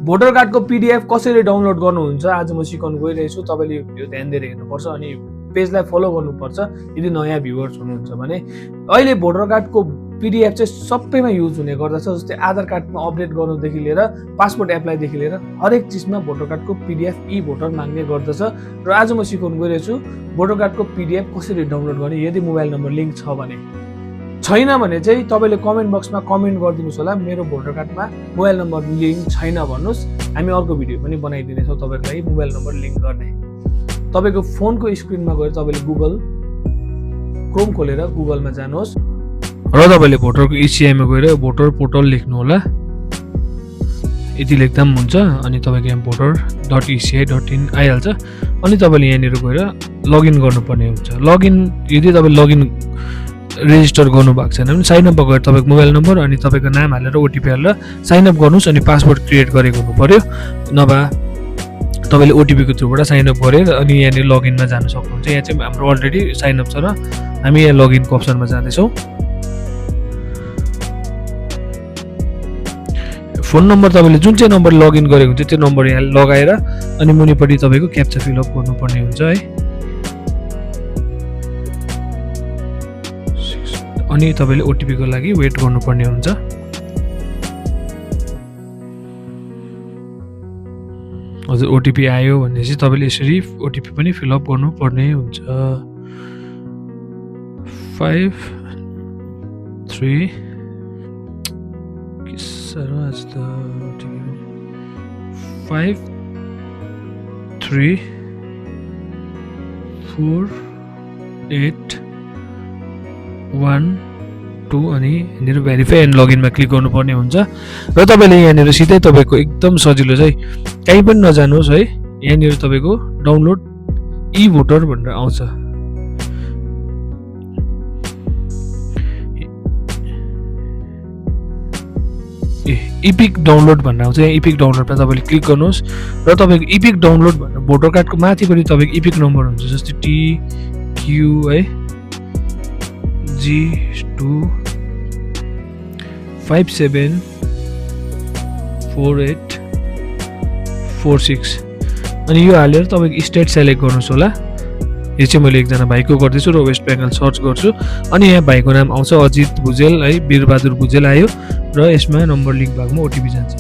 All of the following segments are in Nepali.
भोटर कार्डको पीडीएफ कसरी डाउनलोड गर्नुहुन्छ आज म सिकाउन गइरहेछु। तपाईले यो भिडियो ध्यान दिएर हेर्नुपर्छ अनि पेजलाई फलो गर्नुपर्छ यदि नयाँ भ्युअर्स हुनुहुन्छ भने। अहिले भोटर कार्डको पीडीएफ चाहिँ सबैमा युज हुने गर्दछ। जस्तै आधार कार्डमा अपडेट गर्नुदेखि लिएर पासपोर्ट एप्लाईदेखि लिएर हरेक चिजमा भोटर कार्डको पीडीएफ ई भोटर माग्ने गर्दछ। र आज म सिकाउन गइरहेछु भोटर कार्डको पीडीएफ कसरी डाउनलोड गर्ने यदि मोबाइल नम्बर लिङ्क छ भने। छैन भने चाहिँ तपाईले कमेन्ट बक्समा कमेन्ट गरिदिनुस् होला मेरो भोटर कार्डमा मोबाइल नम्बर लिङ्क छैन भन्नुस्। हामी अर्को भिडियो पनि बनाइदिनेछौँ तपाईहरुको लागि मोबाइल नम्बर लिङ्क गर्ने। तपाईको फोनको स्क्रिनमा गएर तपाईले गुगल क्रोम खोलेर गुगलमा जानुहोस् र तपाईले भोटरको इसिआईमा गएर भोटर पोर्टल लेख्नु होला। यति लेख्दा पनि हुन्छ अनि तपाईको यहाँ voter.eci.in आइहाल्छ। अनि तपाईले यहाँनिर गएर लगइन गर्नुपर्ने हुन्छ। लगइन यदि तपाईले लगइन रेजिस्टर गर्नु भएको छैन भने साइन अप गरेर तपाईको मोबाइल नम्बर अनि तपाईको नाम हालेर ओटीपी हालेर साइन अप गर्नुस् अनि पासवर्ड क्रिएट गरेको हुनु पर्यो। नभए तपाईले ओटीपी को थ्रुबाट साइन अप गरेर अनि यहाँनिर लगइनमा जान सक्नुहुन्छ। यहाँ चाहिँ हाम्रो अलरेडी साइन अप छ र हामी यहाँ लगइनको अप्सनमा जाँदैछौँ। फोन नम्बर तपाईले जुन चाहिँ नम्बर लगइन गरेको हुन्छ त्यो नम्बर यहाँ लगाएर अनि मुनिपट्टि तपाईको क्याप्चा फिलअप गर्नुपर्ने हुन्छ है। अनि तपाईले ओटीपी को लागि वेट गर्नुपर्ने हुन्छ। हजुर ओटीपी आयो भनेपछि तपाईले यसरी ओटीपी पनि फिलअप गर्नुपर्ने हुन्छ। 5 3 किसरो आज त ओटीपी 5 3 4 8 1 2 अनि यहाँनिर भेरिफाई एन्ड लगइनमा क्लिक गर्नुपर्ने हुन्छ। र तपाईले यहाँनिर सिधै तपाईको एकदम सजिलो चाहिँ कहीँ पनि नजानुहोस् है। यहाँनिर तपाईको डाउनलोड ई भोटर भनेर आउँछ। इपिक डाउनलोड भनेर आउँछ। यहाँ इपिक डाउनलोडमा तपाईले क्लिक गर्नुहोस् र तपाईको इपिक डाउनलोड भनेर भोटर कार्डको माथिपट्टि तपाईको इपिक नम्बर हुन्छ। जस्तै TQ है G2 574846 अनि यो हालेर तपाईको स्टेट सेलेक्ट गर्नुस् होला। यो चाहिँ मैले एकजना भाइको गर्दैछु र वेस्ट बेङ्गल सर्च गर्छु अनि यहाँ भाइको नाम आउँछ अजित भुजेल है। वीरबहादुर भुजेल आयो र यसमा नम्बर लिङ्क भागमा ओटीपी जान्छ।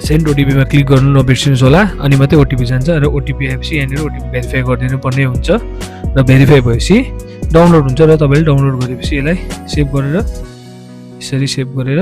सेन्ड ओटीपीमा क्लिक गर्नु नबिर्सिनुहोस् होला अनि मात्रै ओटीपी जान्छ। र ओटीपी आएपछि यहाँनिर ओटीपी भेरिफाई गरिदिनु पर्ने हुन्छ र भेरिफाई भएपछि डाउनलोड हुन्छ र तपाईले डाउनलोड गरेपछि यसलाई सेभ गरेर यसरी सेभ गरेर